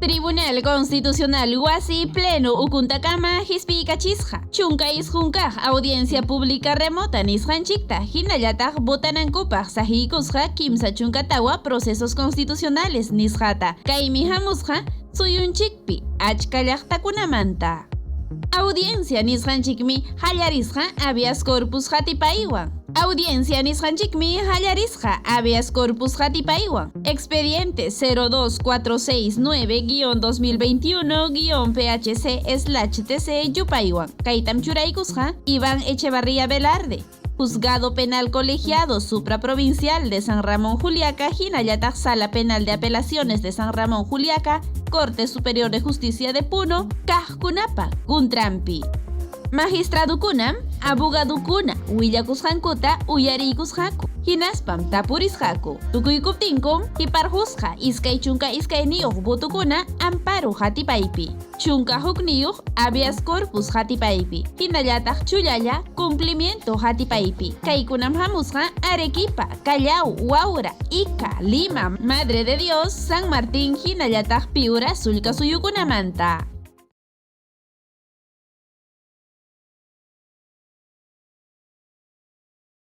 Tribunal Constitucional wasi pleno ukuntakama hispiykachisqa 19 kaq audiencia pública remota nisqanchikta, hinallataq votanankupaq saqiykusqa 34 procesos constitucionales nisqata, kaymi hamusqa suyunchikpi achka llaqtakunamanta. Audiencia nisqanchikmi hallarisqa habeas corpus hatipaywan. Audiencia nisqanchikmi hallarisqa habeas corpus hatipaywan. Expediente 02469-2021-PHC/TC yupaywan. Kaytam churaykusqa Iván Echevarría Velarde. Juzgado Penal Colegiado Supraprovincial de San Ramón Juliaca, hinallataq Sala Penal de Apelaciones de San Ramón Juliaca, Corte Superior de Justicia de Puno, kaqkunapa kuntranpi. Magistradukunam abogadukuna willakusqankuta uyariykusqaku, hinaspam tapurisqaku. Tukuykuptinkum hiparqusqa 22 votukuna amparo hatipaypi, 11 habeas corpus hatipaypi, hinallataq chullalla cumplimiento hatipaypi. Kaykunam hamusqa Arequipa, Callao, Huaura, Ica, Lima, Madre de Dios, San Martín, hinallataq Piura sullka suyukunamanta.